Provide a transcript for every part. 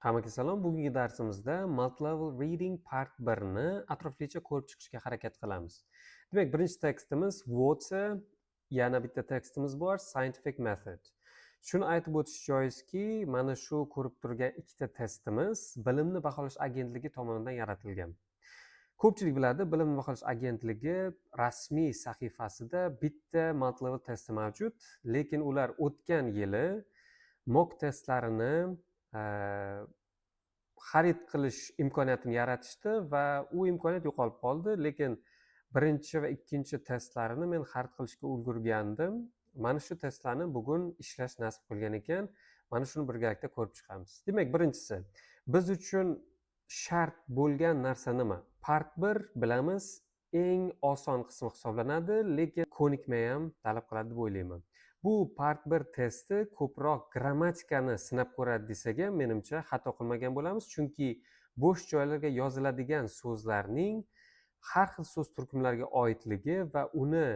Hammaga salom. Bugungi darsimizda Multilevel Reading Part 1 ni atroflicha ko'rib chiqishga harakat qilamiz. Demak, birinchi tekstimiz Water, yana bitta tekstimiz bor, Scientific Method. Shuni aytib o'tish joizki, mana shu ko'rib turgan ikkita testimiz Bilimni baholash agentligi tomonidan yaratilgan. Ko'pchilik biladi, Bilimni baholash agentligi rasmiy sahifasida bitta multilevel testi mavjud, lekin ular o'tgan yili mock testlarini xarid qilish imkoniyatini yaratishdi va u imkoniyat yo'qolib qoldi. Lekin birinchi va ikkinchi testlarini men xarid qilishga ulgurgandim. Mana shu testlarni bugun ishlash nasib qilgan ekan. Mana shuni birgalikda ko'rib chiqamiz. Demak, birinchisi, biz uchun shart bo'lgan narsa nima? Part 1, bilamiz, eng oson qismi hisoblanadi, lekin ko'nikma ham talab qiladi deb o'ylayman. Bu part 1 testi ko'proq grammatikani sinab ko'radi desak ham, menimcha, xato qilmagan bo'lamiz, chunki bo'sh joylarga yoziladigan so'zlarning har xil so'z turkumlariga oidligi va uni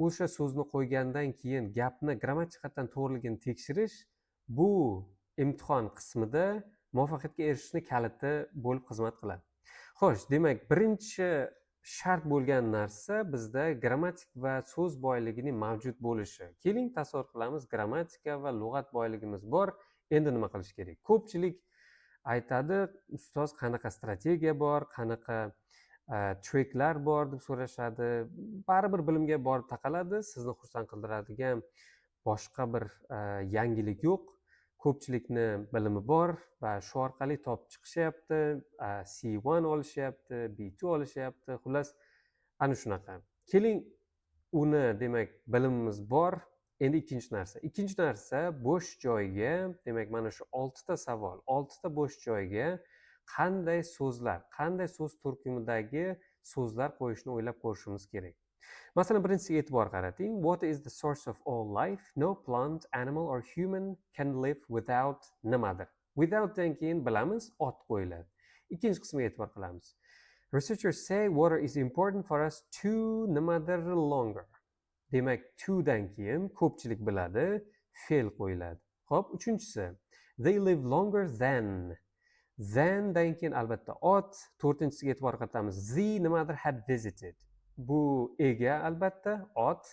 o'sha so'zni qo'ygandan keyin gapni grammatik jihatdan to'g'riligini tekshirish bu imtihon qismida muvaffaqiyatga erishishni kaliti bo'lib xizmat qiladi. Xo'sh, demak, birinchi shart bo'lgan narsa bizda grammatik va so'z boyligining mavjud bo'lishi. Keling, tasavvur qilamiz, grammatika va lug'at boyligimiz bor. Endi nima qilish kerak? Ko'pchilik aytadi: "Ustoz, qanaqa strategiya bor, qanaqa triklar bor?" deb so'rashadi. Baribir bilimga borib taqaladi. Sizni xursand qildiradigan boshqa bir yangilik yo'q. Ko'pchilikni bilimi bor va shu orqali topib chiqishyapti, C1 olishyapti, B2 olishyapti, xullas, ana shunaqa. Keling, uni, demak, bilimimiz bor. Endi ikkinchi narsa. Ikkinchi narsa, bo'sh joyga, demak, mana shu oltita savol, oltita bo'sh joyga qanday so'zlar, qanday so'z turkumidagi so'zlar qo'yishni o'ylab ko'rishimiz kerak. Masalan, birinchisiga e'tibor qarating. Water is the source of all life. No plant, animal or human can live without nimadir. Withoutdan keyin, bilamiz, ot qo'yiladi. Ikkinchi qismiga e'tibor qilamiz. Researchers say water is important for us to nimadir longer. Demak, to dan keyin, ko'pchilik biladi, fe'l qo'yiladi. Xo'p, uchinchisi. They live longer than. Thandan keyin, albatta, ot. To'rtinchisiga e'tibor qaratamiz. The nimadir had visited. Bu ega, albatta, ot.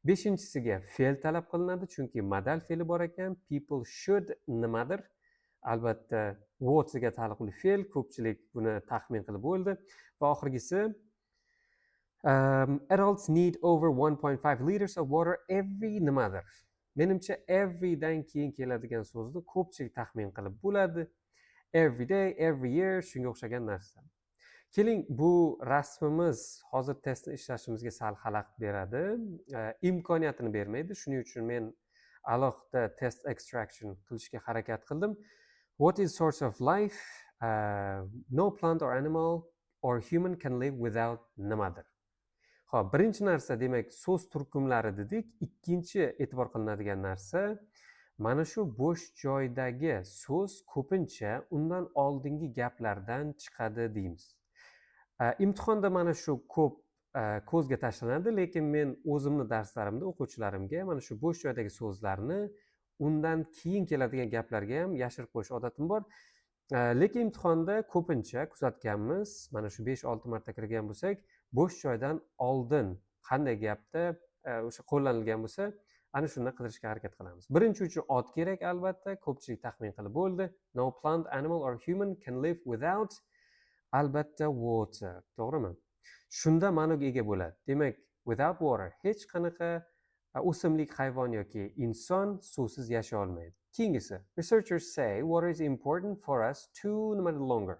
Beshinchisiga fe'l talab qilinadi, chunki modal fe'li bor ekan. People should nimadir. Albatta, waterga taalluqli fe'l, ko'pchilik buni taxmin qilib bo'ldi. Va oxirgisi, adults need over 1.5 liters of water every nimadir. Menimcha, everydan keyin keladigan so'zni ko'pchilik taxmin qilib bo'ladi. Every day, every year, shunga o'xshagan narsa. Keling, bu rasmimiz hozir testni ishlashimizga sal xalaqit beradi, imkoniyatini bermaydi. Shuning uchun men alohida test extraction qilishga harakat qildim. What is source of life? No plant or animal or human can live without nimadir. Xo'p, birinchi narsa, demak, so'z turkumlari dedik. Ikkinchi e'tibor qilinadigan narsa, mana shu bo'sh joydagi so'z ko'pincha undan oldingi gaplardan chiqadi deymiz. Imtihonda mana shu ko'p ko'zga tashlanadi, lekin men o'zimni darslarimda o'quvchilarimga mana shu bo'sh joydagi so'zlarni undan keyin keladigan gaplarga ham yashirib qo'yish odatim bor. Lekin imtihonda ko'pincha kuzatganmiz, mana shu 5-6 marta kirgan bo'lsak, bo'sh joydan oldin qanday gapda o'sha qo'llanilgan bo'lsa, ana shundan qidirishga harakat qilamiz. Birinchi uchun ot kerak, albatta, ko'pchilik taxmin qilib bo'ldi. No plant, animal or human can live without, albatta, water, to'g'rimi? Shunda ma'noga ega bo'ladi. Demak, without water, hech qanaqa o'simlik, hayvon yoki inson suvsiz yashay olmaydi. Keyingisi, researchers say water is important for us to nima longer.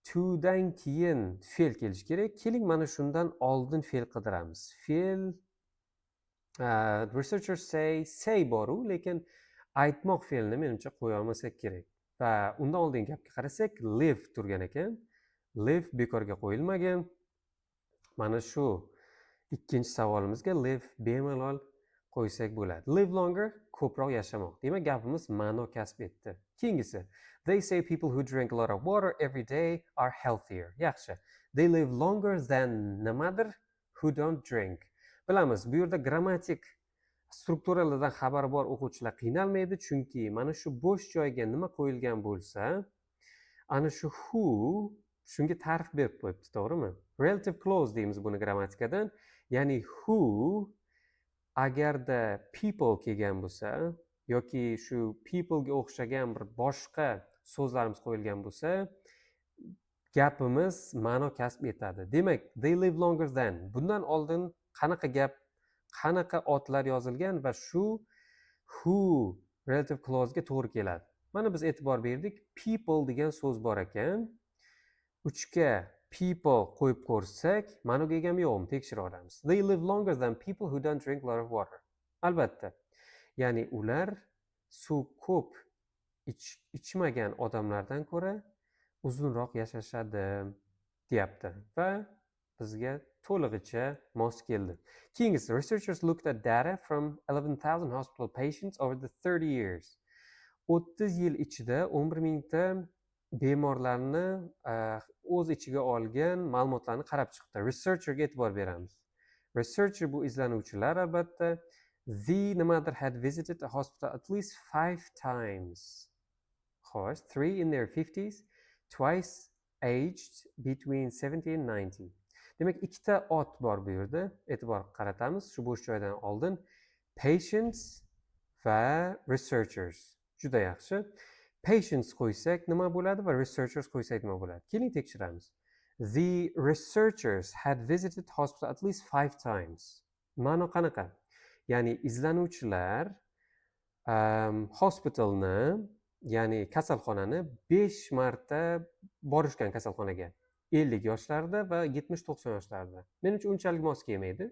To'dan keyin fe'l kelishi kerak. Keling, mana shundan oldin fe'l qidiramiz. Fe'l, researchers say, say boru, lekin aytmoq fe'lini, menimcha, qo'ya olmasak kerak. Va undan oldingi gapga qarasak, live turgan ekan. Live bekorga qo'yilmagan. Mana shu ikkinchi savolimizga live bemalol qo'ysak bo'ladi. Live longer, ko'proq yashamoq. Demak, gapimiz ma'no kasb etdi. Keyingisi, they say people who drink a lot of water every day are healthier. Yaxshi. They live longer than nimadir who don't drink. Bilamiz, bu yerda grammatik Strukturalardan xabari bor o'quvchilar qiynalmaydi, chunki mana shu bo'sh joyga nima qo'yilgan bo'lsa, ana shu who shunga ta'rif berib qo'yibdi, to'g'rimi? Relative clause deymiz buni grammatikadan. Ya'ni who agarda people kelgan bo'lsa yoki shu peoplega o'xshagan bir boshqa so'zlarimiz qo'yilgan bo'lsa, gapimiz ma'no kasb etadi. Demak, they live longer than, bundan oldin qanaqa gap, qanaqa otlar yozilgan va shu who relative clausega to'g'ri keladi. Mana biz e'tibor berdik, people degan so'z bor ekan. Uchga people qo'yib ko'rsak, ma'noga egami, yo'qmi, tekshirib olamiz. They live longer than people who don't drink a lot of water. Albatta, ya'ni ular suv ko'p ichmagan odamlardan ko'ra uzunroq yashashadi deyapti va bizga to'lig'icha mos keldi. Keyingisi, researchers looked at data from 11,000 hospital patients over the 30 years. 30 yil ichida 11 mingta bemorlarni o'z ichiga olgan ma'lumotlarni qarab chiqdi. Researcherga e'tibor beramiz. Researcher bu izlanuvchilar albatta. The nimadir had visited a hospital at least five times. Xo'sh, three in their 50s, twice aged between 70 and 90. Demak, ikkita ot bor bu yerda. E'tibor qaratamiz shu bo'sh joydan oldin. Patients va researchers. Juda yaxshi. Patients qo'ysak nima bo'ladi va researchers qo'ysak nima bo'ladi? Keling, tekshiramiz. The researchers had visited hospital at least five times. Ma'no qanaqa? Ya'ni izlanuvchilar hospitalni, ya'ni kasalxonani 5 marta borishgan kasalxonaga. 50 yoshlarida va 70-90 yoshlarida. Menimcha, unchalik mos kelmaydi.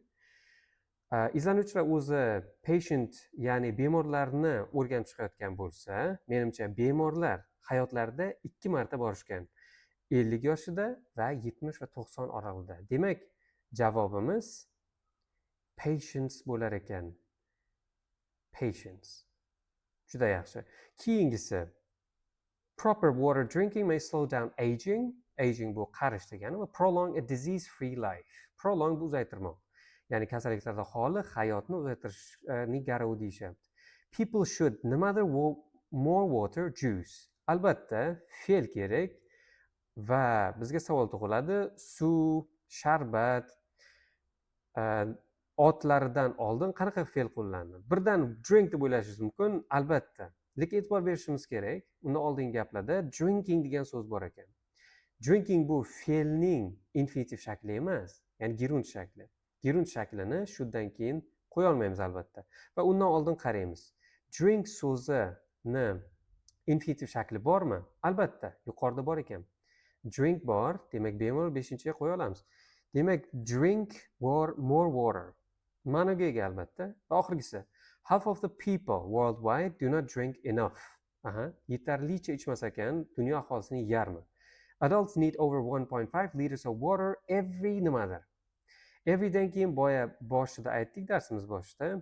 Izlanuvchilar o'zi patient, ya'ni bemorlarni o'rganib chiqayotgan bo'lsa, menimcha, bemorlar hayotlarida ikki marta borishgan: 50 yoshida va 70 va 90 oralig'ida. Demak, javobimiz patients bo'lar ekan. Patients. Juda yaxshi. Keyingisi, proper water drinking may slow down aging. Aging bu qarish degani va prolong a disease free life. Prolong bu uzaytirmoq, ya'ni kasalliklardan xoli hayotni uzaytirishning garovi deyishyapti. People should nimadir more water, juice. Albatta, fe'l kerak va bizga savol tug'iladi: suv, sharbat otlaridan oldin qanaqa fe'l qo'llandi? Birdan drink deb o'ylashingiz mumkin albatta, lekin e'tibor berishimiz kerak, undan oldingi gaplarda drinking degan so'z bor ekan. Drinking bu fe'lning infinitiv shakli emas, ya'ni gerund shakli. Gerund shaklini shundan keyin qo'ya olmaymiz albatta. Va undan oldin qaraymiz, drink so'zini infinitiv shakli bormi? Albatta, yuqorida bor ekan, drink bor. Demak, bemalol beshinchiga qo'ya olamiz. Demak, drink more water ma'noga ega albatta. Va oxirgisi, half of the people worldwide do not drink enough. Aha, yetarlicha ichmas ekan dunyo aholisining yarmi. Adults need over 1.5 liters of water every nimadir. Everydan keyin boya boshida aytdik, darsimiz boshida,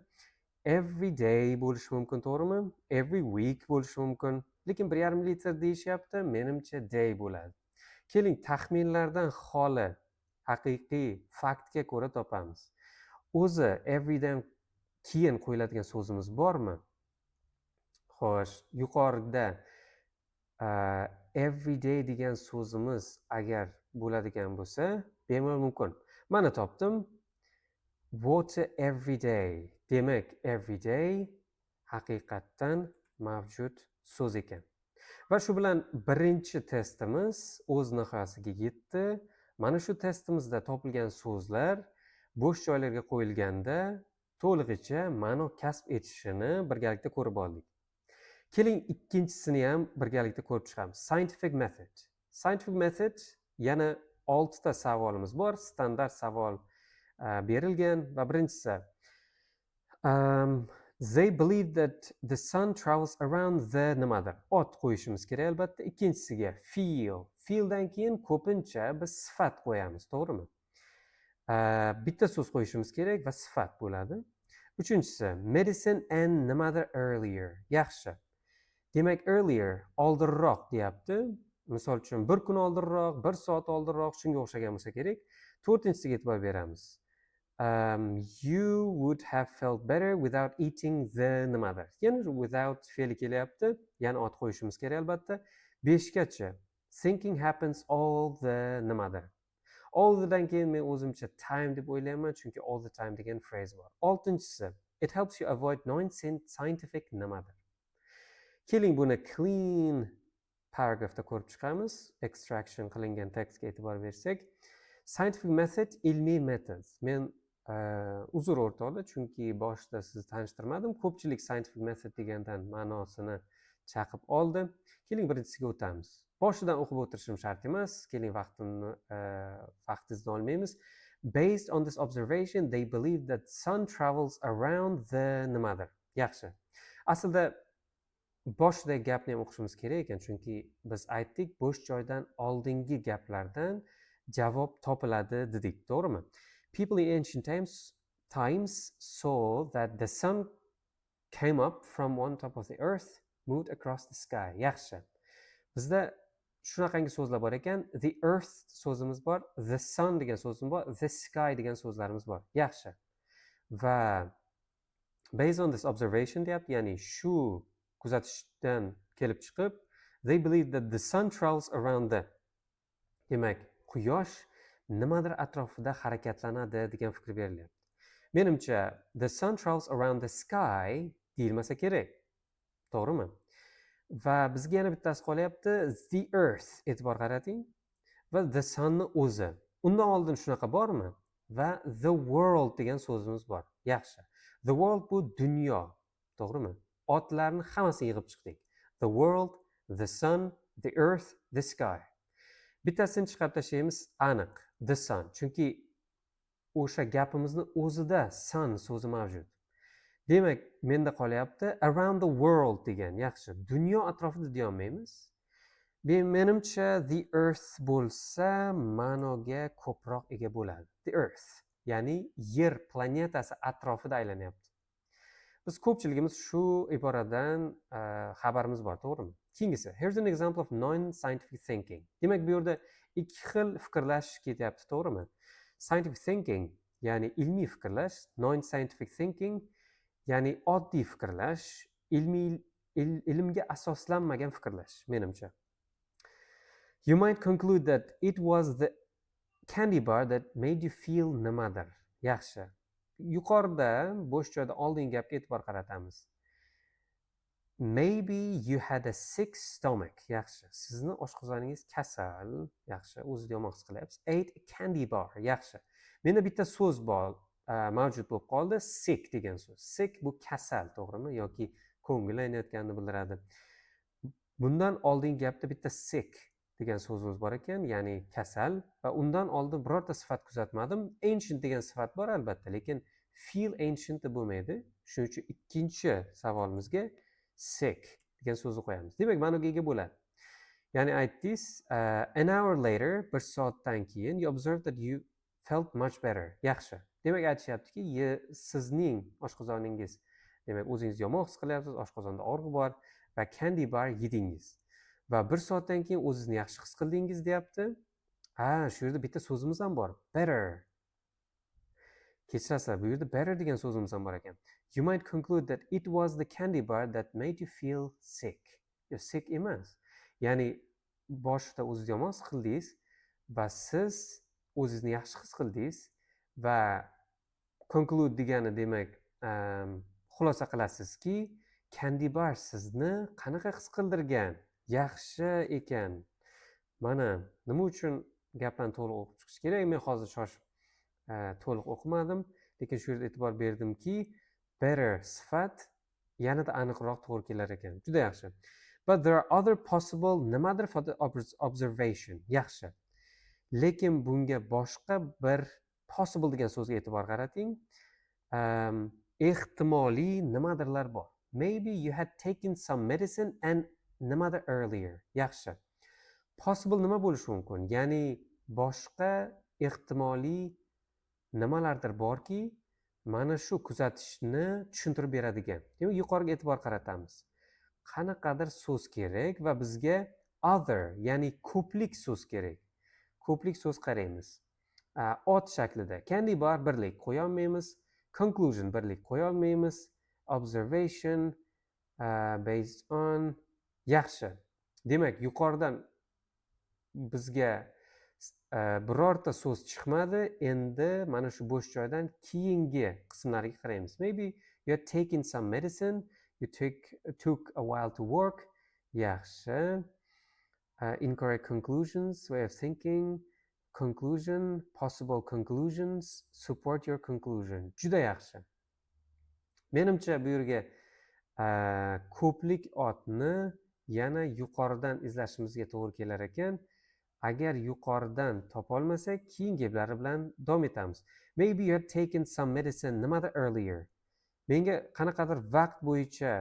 every day bo'lishi mumkin, to'g'rimi? Every week bo'lishi mumkin, lekin 1,5 litr deyishyapti. Menimcha, day bo'ladi. Keling, taxminlardan xoli haqiqiy faktga ko'ra topamiz. O'zi everydan keyin qo'yiladigan so'zimiz bormi? Xo'sh, yuqorida everyday degan so'zimiz agar bo'ladigan bo'lsa, bemalol mumkin. Mana, topdim: water every day. Demak, every day haqiqatdan mavjud so'z ekan. Va shu bilan birinchi testimiz o'z nihoyasiga yetdi. Mana shu testimizda topilgan so'zlar bo'sh joylarga qo'yilganda to'lig'icha ma'no kasb etishini birgalikda ko'rib oldik. Keling, ikkinchisini ham birgalikda ko'rib chiqamiz. Scientific method. Scientific method, yana oltita savolimiz bor, standart savol berilgan. Va birinchisi, they believe that the sun travels around the nimadir. Ot qo'yishimiz kerak albatta. Ikkinchisiga feel. Feeldan keyin ko'pincha biz sifat qo'yamiz, to'g'rimi? Bitta so'z qo'yishimiz kerak va sifat bo'ladi. Uchinchisi, medicine and nimadir earlier. Yaxshi, demak, earlier oldinroq deyapti. Misol uchun, bir kun oldinroq, bir soat oldinroq, shunga o'xshagan bo'lsa kerak. To'rtinchisiga e'tibor beramiz. You would have felt better without eating the nimadir. Yana without fe'li kelyapti, yana ot qo'yishimiz kerak albatta. Beshgacha: thinking happens all the nimadir. All thedan keyin men o'zimcha time deb o'ylayman, chunki all the time degan phrase bor. Oltinchisi: it helps you avoid non scientific nimadir. Keling, buni clean paragrafda ko'rib chiqamiz. Extraction qilingan tekstga e'tibor bersak, scientific method, ilmiy metod. Men, uzr o'rtoqlar, chunki boshida sizni tanishtirmadim. Ko'pchilik scientific method degandan ma'nosini chaqib oldi. Keling, birinchisiga o'tamiz. Boshidan o'qib o'tirishim shart emas. Keling, vaqtimni, vaqtingizni olmaymiz. Based on this observation, they believe that sun travels around the nimadir. Yaxshi, aslida boshidagi gapni ham o'qishimiz kerak ekan, chunki biz aytdik, bo'sh joydan oldingi gaplardan javob topiladi dedik, to'g'rimi? People in ancient times saw that the sun came up from one top of the earth, moved across the sky. Yaxshi, bizda shunaqangi so'zlar bor ekan: the earth so'zimiz bor, the sun degan so'zimiz bor, the sky degan so'zlarimiz bor. Yaxshi, va based on this observation deyapti, ya'ni shu kuzatishdan kelib chiqib, they believe that the sun travels around the, demak, quyosh nimadir atrofida harakatlanadi degan fikr berilyapti. Menimcha, the sun travels around the sky deyilmasa kerak, to'g'rimi? Va bizga yana bittasi qolyapti, the earth, e'tibor qarating, va the sunni o'zi. Undan oldin shunaqa bormi? Va the world degan so'zimiz bor. Yaxshi, the world bu dunyo, to'g'rimi? Otlarni hammasini yig'ib chiqdik: the world, the sun, the earth, the sky. Bittasini chiqarib tashlaymiz, aniq the sun, chunki o'sha gapimizni o'zida sun so'zi mavjud. Demak, menda qolyapti around the world degan. Yaxshi, dunyo atrofida deyolmaymiz. Menimcha, the earth bo'lsa, ma'noga ko'proq ega bo'ladi. The earth, ya'ni Yer planetasi atrofida aylanyapti. Biz ko'pchiligimiz shu iboradan xabarimiz bor, to'g'rimi? Keyingisi: here's an example of non scientific thinking. Demak, bu yerda ikki xil fikrlash ketyapti, to'g'rimi? Scientific thinking, ya'ni ilmiy fikrlash, non scientific thinking, ya'ni oddiy fikrlash, ilmiy, ilmga asoslanmagan fikrlash menimcha. You might conclude that it was the candy bar that made you feel nimadir. Yaxshi, yuqorida bo'sh joyda oldingi gapga e'tibor qaratamiz. Maybe you had a sick stomach. Yaxshi, sizni oshqozoningiz kasal. Yaxshi, o'zizni yomon his qilyapsiz. Ate a candy bar. Yaxshi, menda bitta so'z bor, mavjud bo'lib qoldi, sick degan so'z. Sick bu kasal, to'g'rimi, yoki ko'ngil aynayotganini bildiradi. Bundan oldingi gapda bitta sick degan so'zimiz bor ekan, ya'ni kasal, va undan oldin birorta sifat kuzatmadim. Ancient degan sifat bor albatta, lekin feel ancient deb bo'lmaydi. Shuning uchun ikkinchi savolimizga sick degan so'zni qo'yamiz. Demak, ma'noga ega bo'ladi. Ya'ni aytdingiz, an hour later, bir soatdan keyin, you observed that you felt much better. Yaxshi, demak, aytishyaptiki, sizning oshqozoningiz, demak, o'zingizni yomon his qilyapsiz, oshqozonda og'riq bor va candy bar yedingiz va bir soatdan keyin o'zingizni yaxshi his qildingiz deyapti. Ha, shu yerda bitta so'zimiz ham bor, better. Kechirasizlar, bu yerda better degan so'zimiz ham bor ekan. You might conclude that it was the candy bar that made you feel sick. Yo, sick emas, ya'ni boshida o'zingizni yomon his qildingiz va siz o'zingizni yaxshi his qildingiz va conclude degani, demak, xulosa qilasizki, candy bar sizni qanaqa his qildirgan? Yaxshi ekan. Mana nima uchun gaplarni to'liq o'qib chiqish kerak. Men hozir shoshib to'liq o'qimadim, lekin shu yerda e'tibor berdimki, better sifat yanada aniqroq to'g'ri kelar ekan. Juda yaxshi. But there are other possible nimadir for the observation. Yaxshi, lekin bunga boshqa bir possible degan so'zga e'tibor qarating. Ehtimoliy nimadirlar bor. Maybe you had taken some medicine and nimadir earlier. Yaxshi, possible nima bo'lishi mumkin? Ya'ni boshqa ehtimoliy nimalardir borki, mana shu kuzatishni tushuntirib beradigan. Demak, yuqoriga e'tibor qaratamiz. Qanaqadir so'z kerak va bizga other, ya'ni ko'plik so'z kerak. Ko'plik so'z qaraymiz. Ot shaklida candy bar birlik qo'yolmaymiz, conclusion birlik qo'yolmaymiz, observation, based on. Yaxshi, demak, yuqoridan bizga birorta so'z chiqmadi. Endi mana shu bo'sh joydan keyingi qismlarga qaraymiz. Maybe you had taken some medicine, you took a while to work. Yaxshi, incorrect conclusions, way of thinking, conclusion, possible conclusions, support your conclusion. Juda yaxshi. Menimcha, bu yerga ko'plik otni yana yuqoridan izlashimizga to'g'ri kelar ekan. Agar yuqoridan topolmasak, keyingi bilan davom etamiz. Maybe you had taken some medicine nimada earlier. Menga qanaqadir vaqt bo'yicha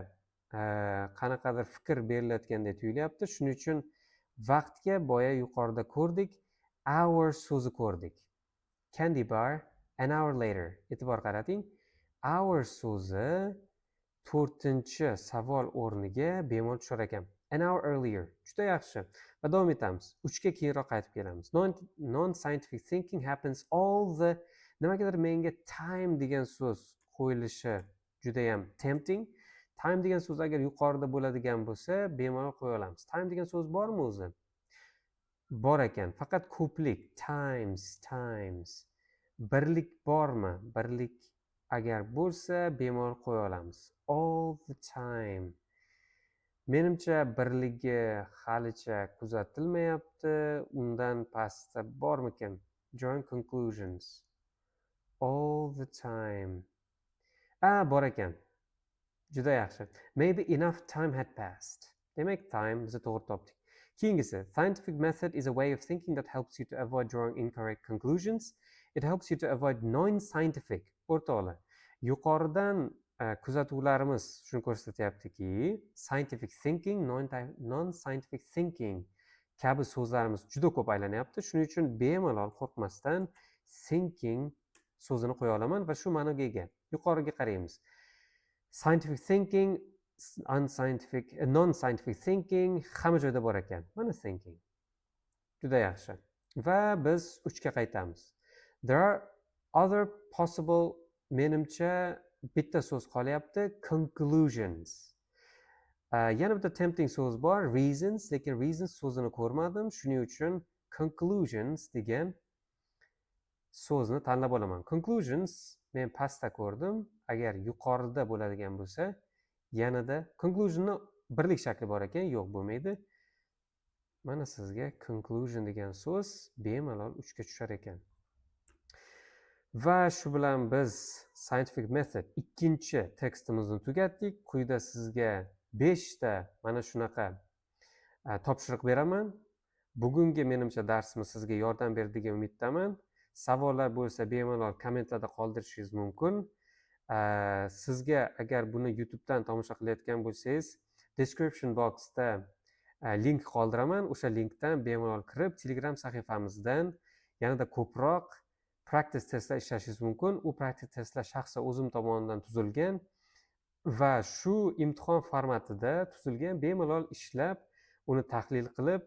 qanaqadir fikr berilayotgandek tuyulyapti. Shuning uchun vaqtga boya yuqorida ko'rdik, hour so'zi ko'rdik. Candy bar an hour later. E'tibor qarating, hour so'zi to'rtinchi savol o'rniga bemalol tushar ekan. An hour earlier. Juda yaxshi va davom etamiz. Uchga keyinroq qaytib kelamiz. Non scientific thinking happens all the. Nimagadir menga time degan so'z qo'yilishi judayam tempting. Time degan so'z agar yuqorida bo'ladigan bo'lsa, bemalol qo'ya olamiz. Time degan so'z bormi o'zi? Bor ekan, faqat ko'plik, times, times. Birlik bormi? Birlik agar bo'lsa, bemalol qo'ya olamiz. All the time. Menimcha, birligi halicha kuzatilmayapti. Undan pastda bormikan? Join conclusions, all the time. A, bor ekan. Juda yaxshi. Maybe enough time had passed. Demak, time biz to'g'ri topdik. Keyingisi, scientific method is a way of thinking that helps you to avoid drawing incorrect conclusions. It helps you to avoid non-scientific. O'rtoqlar, yuqoridan kuzatuvlarimiz shuni ko'rsatyaptiki, scientific thinking, non scientific thinking kabi so'zlarimiz juda ko'p aylanyapti. Shuning uchun bemalol qo'rqmasdan thinking so'zini qo'ya olaman va shu ma'noga ega. Yuqoriga qaraymiz. Scientific thinking, unscientific, non scientific thinking hamma joyda bor ekan. Mana thinking. Juda yaxshi va biz uchga qaytamiz. There are other possible. Menimcha, bitta so'z qolyapti, conclusions. Yana bitta tempting so'z bor, reasons, lekin reasons so'zini ko'rmadim. Shuning uchun conclusions degan so'zni tanlab olaman. Conclusions men pastda ko'rdim. Agar yuqorida bo'ladigan bo'lsa, yanada conclusionni birlik shakli bor ekan. Yo'q, bo'lmaydi. Mana sizga conclusion degan so'z bemalol uchga tushar ekan. Va shu bilan biz scientific method ikkinchi tekstimizni tugatdik. Quyida sizga beshta mana shunaqa topshiriq beraman. Bugungi, menimcha, darsimiz sizga yordam berdi degan umiddaman. Savollar bo'lsa, bemalol kommentlarda qoldirishingiz mumkin. Sizga agar buni YouTubedan tomosha qilayotgan bo'lsangiz, description boxda link qoldiraman. O'sha linkdan bemalol kirib, Telegram sahifamizdan yanada ko'proq practice testlar ishlashingiz mumkin. U practice testlar shaxsan o'zim tomonidan tuzilgan va shu imtihon formatida tuzilgan. Bemalol ishlab, uni tahlil qilib,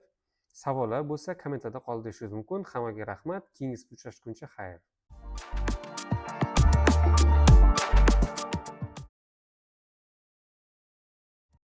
savollar bo'lsa, kommentlarda qoldirishingiz mumkin. Hammaga rahmat, keyingi uchrashguncha xayr.